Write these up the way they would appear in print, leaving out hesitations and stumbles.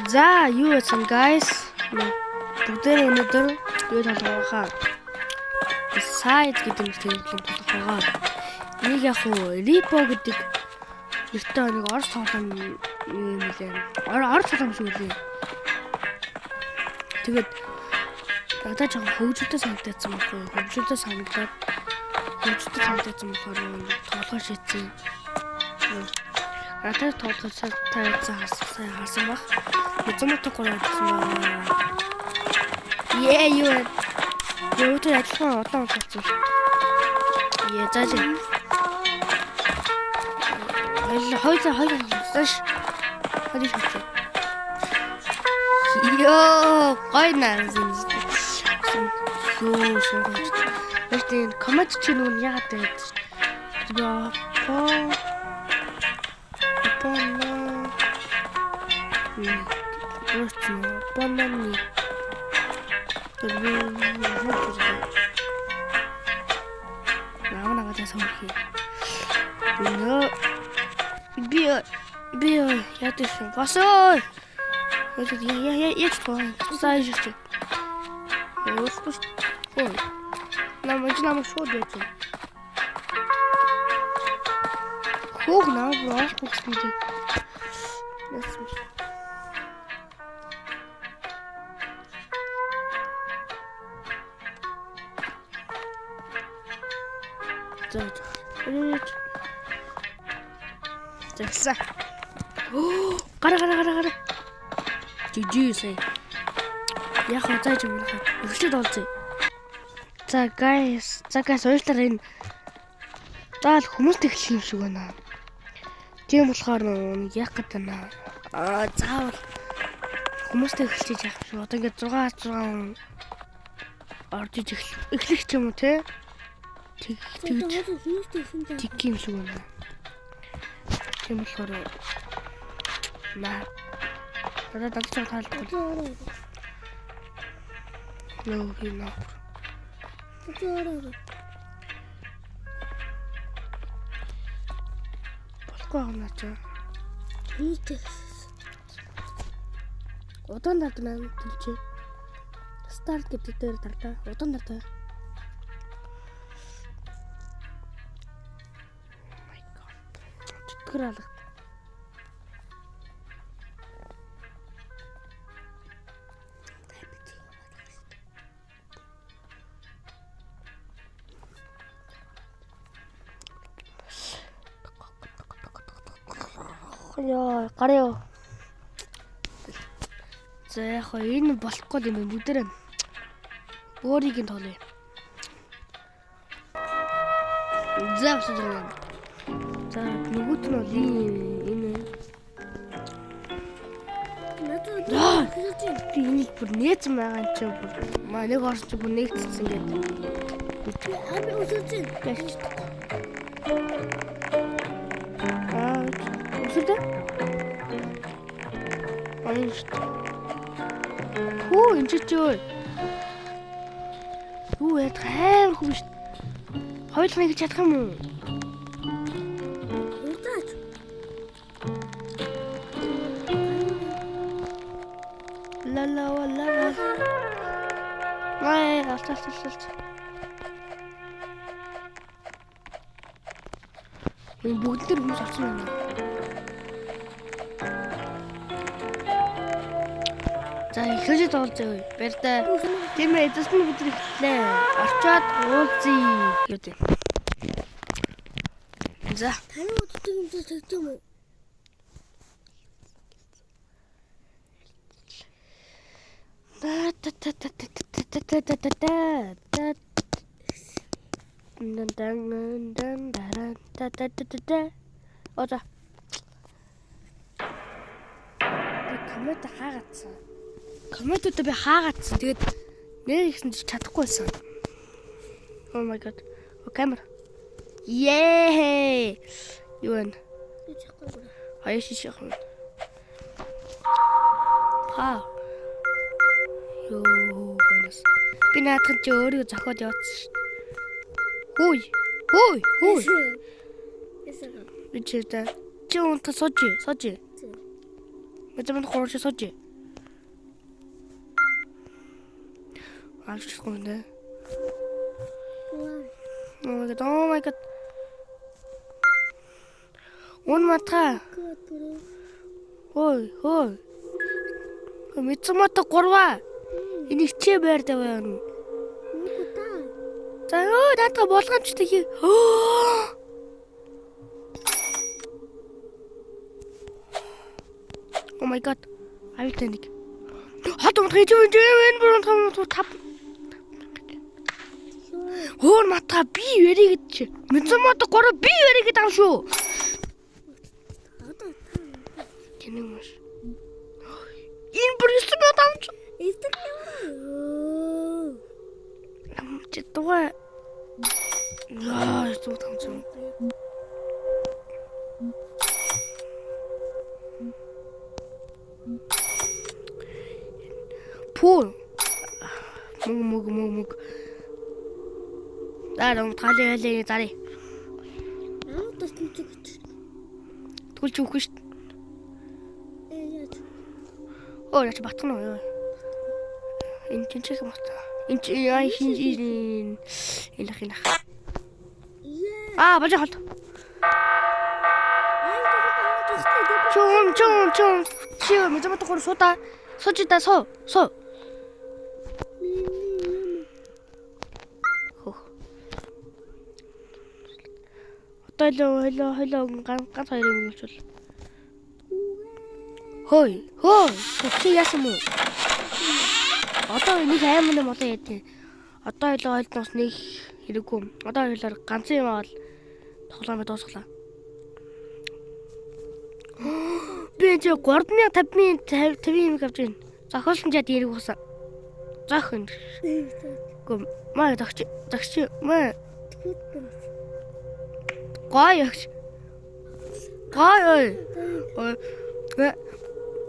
За, юу байсан guys? Бүгдээрээ өнөөдөр юу тоглох вэ? Side гэдэг нэртэй юм тоглох байгаа. Нэг яг уу Repo гэдэг нэртэй нэг орос тоглоом юм лээ. Орос тоглоом шиг үлээ. Тэгээд надад жоохон хөгжилтэй санагдсан байхгүй юу? Хөгжилтэй санагдаад хөгжилтэй санагдсан болохоор тоглохоор шийдсэн. Надад тоглохоор таарсан сайн харсан баг. 103 гэсэн байна. Ее юу вэ? Юу адилхан удаан болсон шүү. Ее за за. Хоёул хоёул зааш. Хоёул шавч. Йоо, гой наа зин. Йоо, шингэж. Тэр энэ коммент чи нүг яагаад байд. Би апа. Апана. Өөрчнө. Бананы. Наава нагаа сохи. Нөө би яадаг шүү. Босоо. Я я я ч тоо. Цааш шүү. Өөрөхгүй. Хөө. Намайг намайг шууд яаж. Хөөх намайг болохгүй гэсэн үү. Яасан бэ? За. За. Гара гара гара гара. Жижиг сая. Яг хаа зааж юм хаа. Эхлээд олзъя. За guys, за guys уучлаарай энэ заал хүмүүст эхлэх юм шиг байна. Тийм болохоор нэг яах гээд байна. Аа заавал хүмүүстэй эхэлчихэж яах юм шиг. Одоо ингээд 6 6 хүн орж иж эхлэх ч юм уу те? Тэг тэг юм шиг байна. Тийм болохоор наа. Надад дагч таалдахгүй. Нөө хинэ. Болохгүй байгаа наа чи. Хүмүүстэй. Удаан дардана тэр чи. Старт гэдэг дээр дардаа. Удаан дардаа. Oh my god. Чөтгөр алга. Яа, гараа. За яг хоо энэ болохгүй юм байна бүгдээрээ. Өөрийг нь тоглоё. За өсөж. За нөгөөт нь бол энэ. Надад Би энийг бүр нээсэн байгаа юм чи бүр. Маа нэг орсон чи бүр нэгтсэн гэдэг. Би өсөж байна. Аа, өсөдөө? Аа, шүү. Хүү энэ чи юу? Юу яа амар хүн шүү. Хоёулаа нэг чадах юм уу? Удаач. Ла ла ла ла. Май, алт алт алт алт. Энэ бүгд дээр хүмүүс орсон байна. За эхлээд уулзъя. Баяртай. Тийм ээ, эцэст нь бид нар эхэллээ. Орчоод уулзъя гэдэг. За, Таны уддаг юм чи тэгдэг юм уу? Та та та та та та та та та та та. Дан дан дан даран та та та та та. О за. Би коммент хаагаадсан. Комментуудаа би хаагаадсан. Тэгээд нэр ихсэн чи чадахгүй байсан. Oh my god. О камер. Ее. Юу вэ? Би чадахгүй бүр. Хоёр шиш явах юм. Ха. Йоо, гонос. Би наадхан чи өөрийгөө зохиод явуулсан шүү дээ. Хөөй. Хөөй, хөөй. Ясаа. Би чи та. Чи унтаа сууж, сууж. Мэт мэн хурж сууж. Авч чадахгүй юм дээ. Oh my god. Oh my god. Үн матга. Хой, хой. Мицмото гурваа. Энэ хичээ байр даваа юм. За өө наадга болгоомжтой хий. Oh my god. Аюултай нэг. Хот унтах гэж энэ бүр унтах тав. Хөөр матга би яриг гэж. Мицмото гурав би яриг гэдэг юм шүү. Тэнэг маш. Энэ бүр 9 амч. Эвдэр юм. Чи дугаа. Яа, 100 амч. Пүү. Мөг мөг мөг мөг. За ром талын байлаа зарыг. Аа тас нүцэг гэж. Тэгвэл чи үгүй шүү дээ. Яаж. Оо яа чи батгна уу ёо. Энэ чинь чих юм байна. Энэ чи яа хин энэ энэ энэ. Яа. Аа бажаа холт. Аа тас. Чүн чүн чүн. Чи мэдэмт гур суудаа. Сууж да суу. Суу. Хөх. Одоо хэлөө хэлөө хэлөө ганц хоёр юм болчихвол. Хөөй хөөй. Чи яасан мө? Одоо нэг аймар юм болоо яа тий. Одоо хэлээ ойлд бас нэг хэрэггүй. Одоо хэлээр ганцхан юм аваад тоглоомоо дуусглаа. Би чи 3050 50 юм авч байна. Зохиолсон чад эрг усан. Зох юм. Үгүй маа зогч зогч маа гоё ягч. Гоё ой. Ой.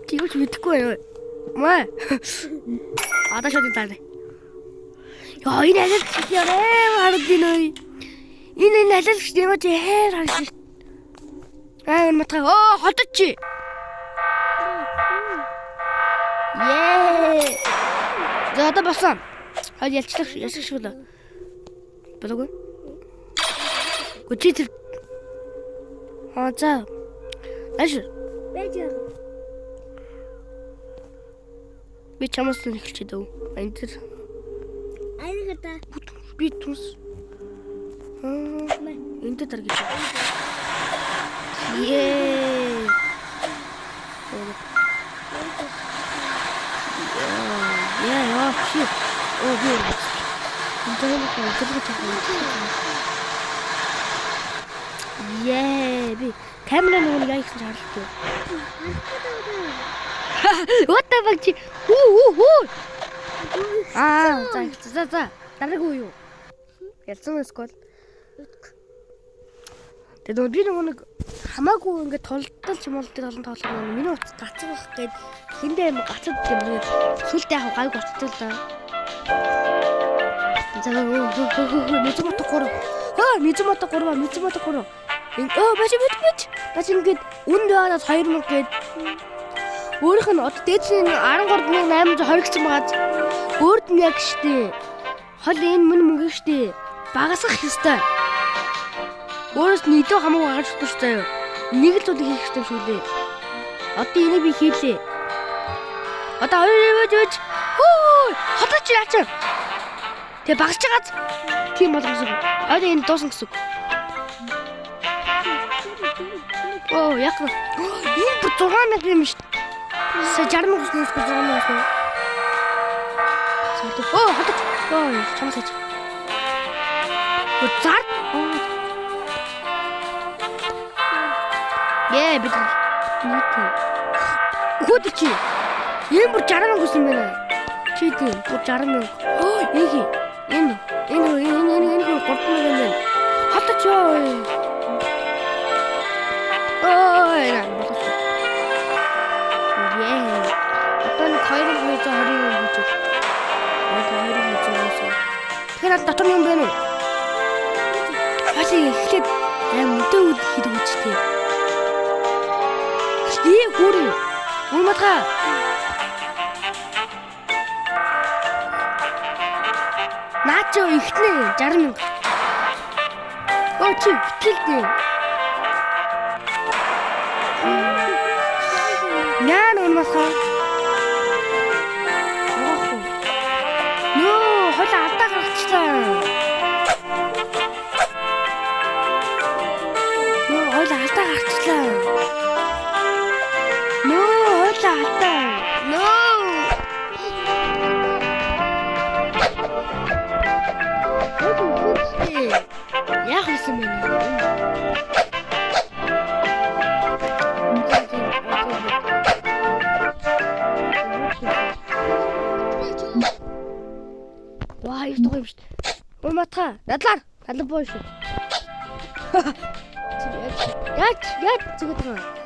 Тэгвч мэдэхгүй байна. Маа. Одоо шууд энэ. Яа энэ алилагч яа харагдин ой. Энэ алилагч юм чи хайр харагдаж. Аа энэ матга. Оо холдож чи. Ее. За одоо болсон. Хойд ялчлах ялчих шиг л. Болоогүй. Гү чи тэр. Аа за. Ааш. Байж байгаа. Би чамаас нь эхэлчихэд өв. Энэ тэр Аяга та. би түнс. Аа энэ дээр гэж. Ее. Яа яа чи. Оо би. Энэ тэр Ее би камера нөгөө нэг яа ихсэн харлаа. What the fuck чи. Хүү хүү хүү. Аа за за за. Дараагүй юу? Ялцсан скол. Тэгээ нөгөө би нөгөө нэг хамаагүй ингээд толдол ч юм уу тэр олон тоглох юм. Миний утас гацах байх гээд хэндээ юм гацад юм нэг сүлдээ яг гайг болцдог л да. За Мизумото 3. Аа Мизумото 3 Мизумото 3. Өө бач бач бач. Бач ингээд үнд байгаадаас 2000 гээд өөрийнх нь одоо дээдсийн 13820 гэсэн байгаад өөрд нь яг штэ. Хол энэ мөн мөнгө штэ. Багасгах ёстой. Өөрөөс нь илүү хамаагүй гарч чаддаг шүү заяа. Нэг л зүйлийг хийх ёстой шүү дээ. Одоо энийг би хийлээ. Одоо хоёр явж. Хүү! Хотооч яач. Тэгээ багасч байгааз тийм болгосон. Одоо энэ дуусан гэсэн үг. Оо яг энэ бүр 6000 юм шүү дээ. Сая 60 мянга гэсэн үг 6 мянга гэсэн. Оо хотооч. Оо чамаас хийж. Оо зар. Яа бид нийт. Хөөд чи. Энэ бүр 60 мянга гэсэн юм байна. Чи тийм бүр 60 мянга. Оо энэ энэ энэ энэ энэ энэ 3 мянга юм байна. Хотооч ёо. Оо энэ болгосон. Яа. Одоо нэг 2220 юм гэж байна. 2200. Тэгэхээр дотор юм байна уу? Хоолыг эхлээд аим өдөө үд хийдэг үстэй. Ээ хүүрээ. Үн матга. Ихтнэ 60 мянга. Оо чи битгэлдээ. Яа нүн масха. Яах вэ? Нөө, хойлоо алдаа гаргачлаа. Нөө, хойлоо алдаа гарчлаа. Нөө, хойлоо алдаа. Нөө. Яах вэ юм бэ? Ваа, юу юм шүү дээ. Өө матха, надлаар, надлаа боо шүү. Яаж яаж зүгт байгаа.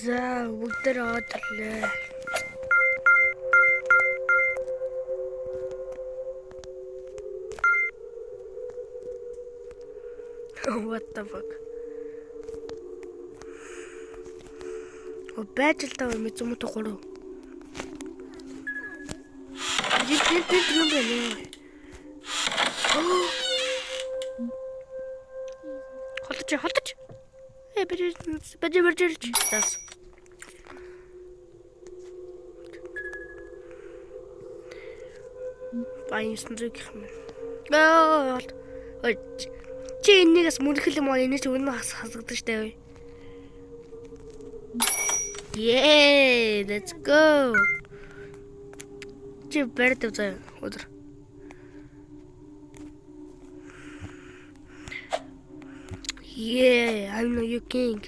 За, бүгдээр одлоо. What the fuck? О байж л даа мэд юм уу гурав. Тэр тэр тэр юм байна. Холдож холдож. Э бэж бэж бэж. Зас. Баян 900 гэх юм. Аа. Ой. Чи эннийгээс мөрхөл юм уу? Энэ чи үнэн хас хасагдаж штэ. Yeah, let's go. Чи барьд заяа өдөр. Yeah, I'm the new king.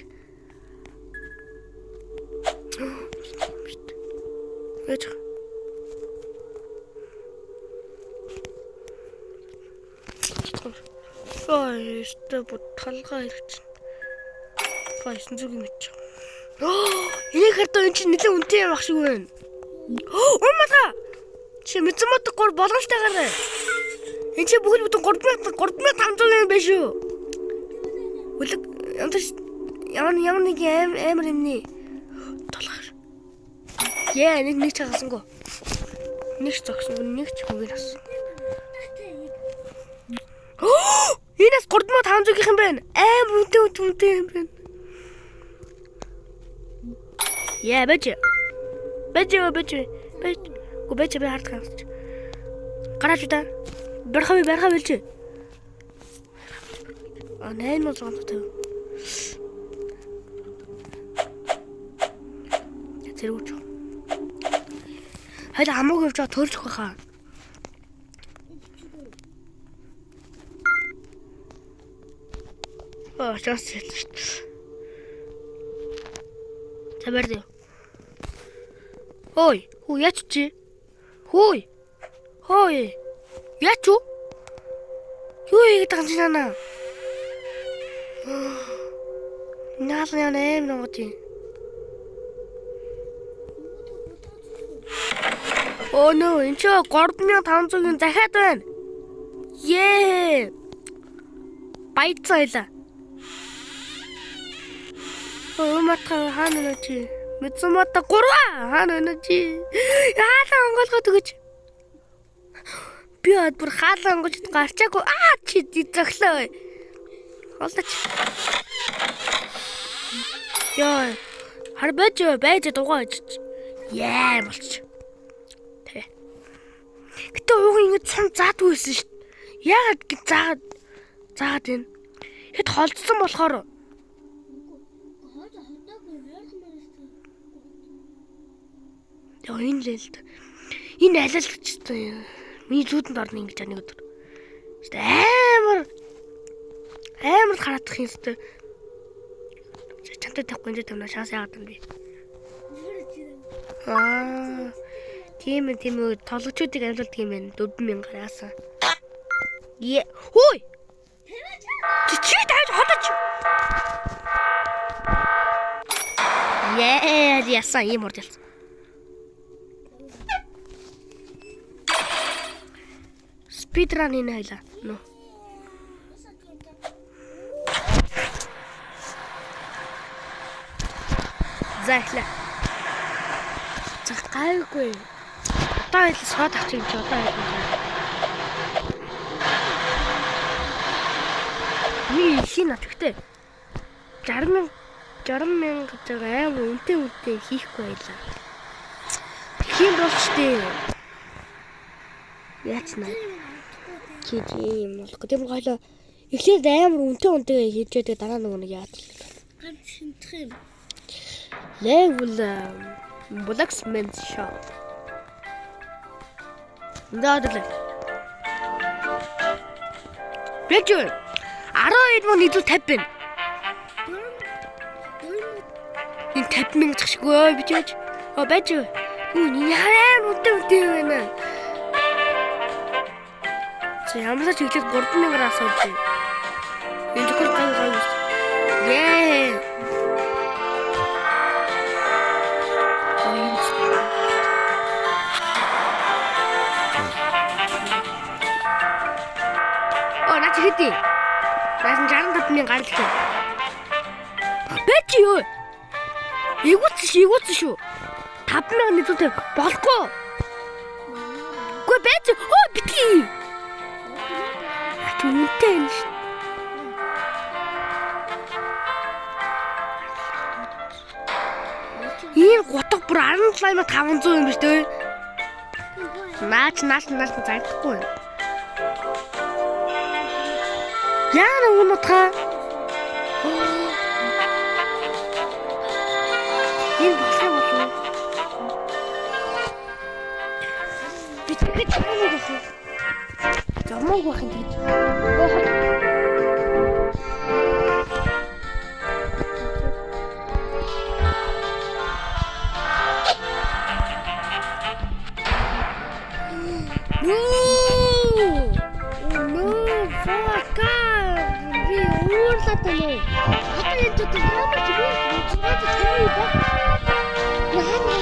Яаж. Ой, өстө бод толгой ирч. Ба 900 юм ич. Энийг хардаа эн чинь нэлээд үнэтэй юм ах шиг байна. Оо мата. Чи мэдсэн мод 3 болгончтой гараа. Энд чи бүхэл бүтэн 3000 3500 юм биш үү? Үлэг ямар ямар нэг амар юмны толгой. Яа, нэг нэг ч хасангүй. Нэг ч зогсонгүй, нэг ч хүүгээр хассан. Энэс 3500 гэх юм байна. Амар үнэтэй үнэтэй юм байна. Яа, бэж. Бэж бэж. Бэж. Гү бэж би хардах юм. Гараач удаа. Бархаа бархаа бэлж. А 8650. Зэрүүч. Хайд хамаагүй явж байгаа төрж өгөх хаа. Оо, чаас шүү дээ. За барьд. Ой, хүү яач чи? Хөөй. Хөөй. Яач уу? Юу хийгээд байгаа юм чи нана? Наалаа нэм нэг тийм. Оо нөө, энэ чи 3500-ын захиад байна. Ее. Баяцаа байла. Оо матха хаана нэ чи? Мэдсэн мата 3 хаана нэ чи? Хаалаа онгойлгоод өгөөч. Би бод бүр хаалаа онгойлж гарчаагүй. Аа чи зөглөө. Холдоч. Яа. Хар байж байж дугаа очиж. Яа болчих. Тэ. Гэтэ ууг ингэ цум заадгүй байсан шүү дээ. Яагаад гэж заагаад заагаад байна. Хэд холдсон болохоор яа энэ л л энэ аль л ч гэсэн миний зүүдэнд орно ингэж нэг өдөр. Амар амар хараадах юм өстой. Чамтай тавихгүй энэ тавина шанс яагаад юм бэ? Аа тийм ээ тийм ээ тоглогчдыг амьлуулдаг юм байна. 4000-аар яасан. Е хөөй. Чи тавьж холдож. Яа яасан ийм урд ялсан. Speedrun хийнэ хоёлаа. Нөө. За эхлэе. За гайгүй. Одоо хоёлаа сод авчих юм чи одоо хоёлаа. Миний ихийн ач гэхдээ 60 мянга гэж амар үнэтэй хийхгүй байлаа. Тийм бол штэ. Яач наа. Чи тийм болохгүй. Тэр гойлоо эхлээд амар үнэтэй хийж байдаг дараа нөгөө нэг яач л. Ганц шинтэх юм. Level Blacksmith shop. Даадлаа. Бэжүү. 12150 байна. Энэ 50 мянга згшгүй би чаж. Оо байж. Юу яараа үнэтэй юм байна. За ямар ч чиглэл 3000-аар асууж. Энэ зөвхөн гай гай. Яа. Оо наач хэдий. Наас нь 65 мянга гаралтай. Бэч юу? Игүүц шүү. 5150 болохгүй. Үгүй бэч. Оо битгий. Ач үнэтэй юм шүү. Ийм гутга бүр 17500 юм биш үү? Наач загдахгүй юм. Яа нэг унутгаа. Энэ болох юм болов. Би тэгэхэд ямаг байх юм. Ямаг байх юм тэгэж. No! No, fuck. Би уурлаад байна уу? Одоо энэ төдөө ямар ч би 650 баг. Яа